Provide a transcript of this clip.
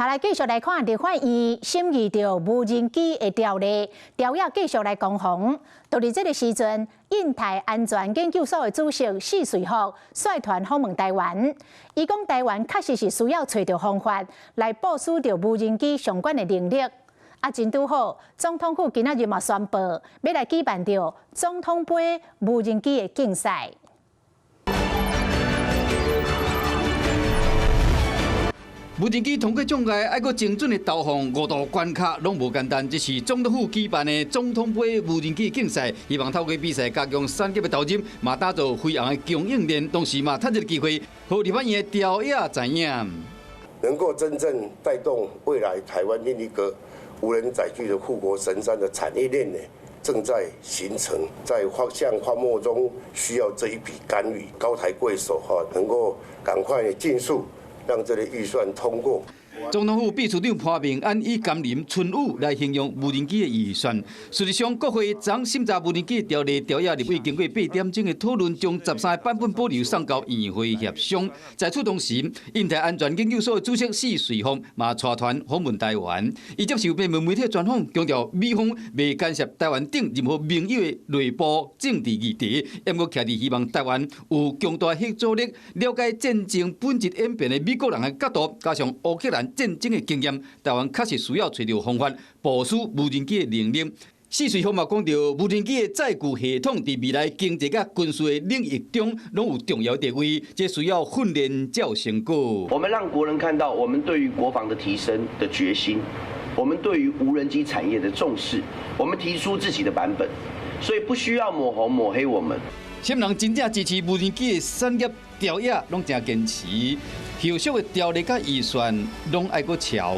頭來繼續來看立法院審議著無人機的條例，條約繼續來攻防。就佇這个時陣，印太安全研究所的主席薛瑞福率團訪問台灣。伊講台灣確實是需要揣著方法來部署著無人機相關的能力。啊，真拄好，總統府今仔日嘛宣布，欲來舉辦著總統盃無人機的競賽。無人機通過障礙，愛閣精準的投放五道關卡，攏無簡單。這是總統府舉辦的總統盃無人機競賽，希望透過比賽加強產業的投入，嘛打造飛航的供應鏈，同時嘛趁這个機會，予立法院的朝野知影，能夠真正帶動未來台灣另一個無人載具的護國神山的產業鏈呢，正在形成，在荒像荒漠中需要這一筆干預，高抬貴手哈，能夠趕快盡速讓這個預算通過。總統府秘書長潘孟安以甘霖春雨來形容無人機的預算。事實上，國會昨審查無人機條例條約立委經過8點鐘的討論，將13個版本保留送交院會協商。在此同時，印太安全研究所的主席薛瑞福嘛帶團訪問台灣，伊接受媒體專訪，強調美方袂干涉台灣等任何盟友的內部政治議題，毋過徛佇希望台灣有強大嚇阻力，了解戰爭本質演變的美國人的角度，加上烏克蘭戰爭的經驗，台灣確實需要揣著方法部署無人機的能力。薛瑞福嘛講著，無人機的載具系統佇未來經濟佮軍事的領域中攏有重要地位，這需要訓練才有成果。我們讓國人看到我們對於國防的提升的決心，我們對於無人機產業的重視，我們提出自己的版本，所以不需要抹紅抹黑我們。啥人真正支持無人機的產業條約，攏誠堅持，後續的條例佮預算攏愛閣敲。